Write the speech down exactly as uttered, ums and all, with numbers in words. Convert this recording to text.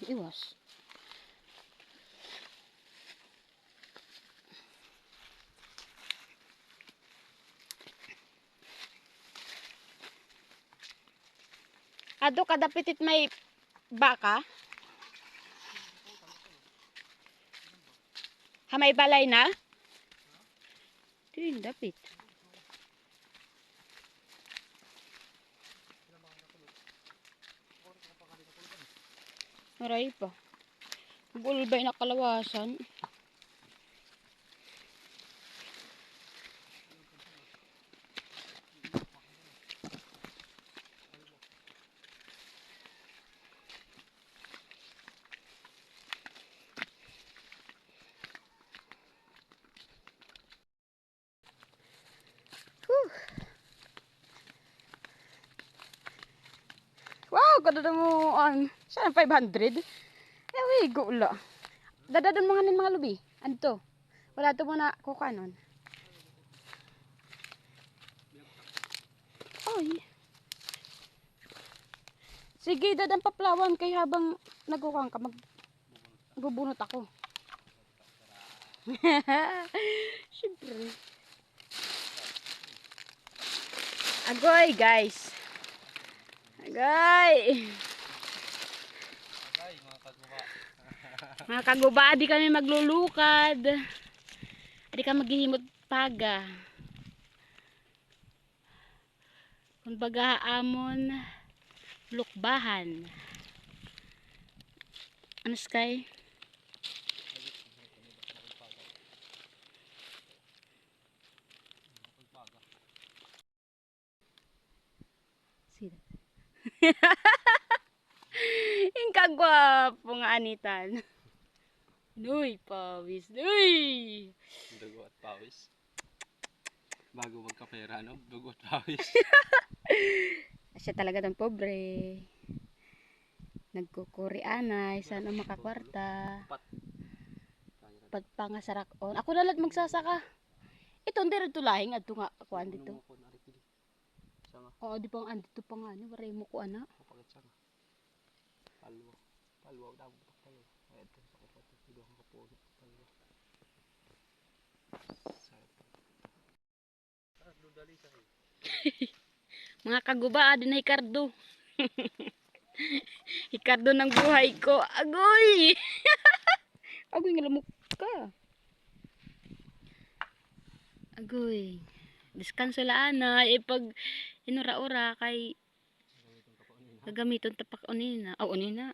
Iwas. Adto ka dapit it may baka? Ha may balay na? Ito yung dapit. Aray pa. Gulbay na kalawasan. Huh. Wow, kadadamuan. Siya ng five hundred. Ay, gula. Dadadon mga nin mga lubi. Anto? Wala to muna kukanon. Oy. Sige, dadan paplawan kay habang nagkukuan ka, magbubunot ako. Siyempre. Agoy, guys. Agoy. Mga kaguba, di kami maglulukad. Di ka maghihimot paga. Kumbaga, amon lukbahan. Ano, Sky? Sino? Yung kagwapo nga anitan. Nuy, pawis. Nuy! Dugo at pawis. Bago magkapera, no? Dugo at pawis. Siya talaga ng pobre. Nagkukuri anay, saan ang makakwarta? Pat. Pat pangasarak-on. Ako na lang magsasaka. Ito, hindi rin tulahing. Adto nga, kuan dito. Sanga. Oo, di pa nga, dito pa nga, ano, waray mo ko, ana. Kapagit sanga. Palwa. Palwa, damo pa palwa. Ay, ito, sa kupat, ito, duha ka puno, palwa. Sarap. Sarap, dudali sa. Mga kaguba, adi na Hikardo. Hikardo ng buhay ko. Agoy! Agoy, nga lamok ka. Agoy. Deskanso la anay, ipag inura-ura kay gagamiton ta pa unina. Aw, unina.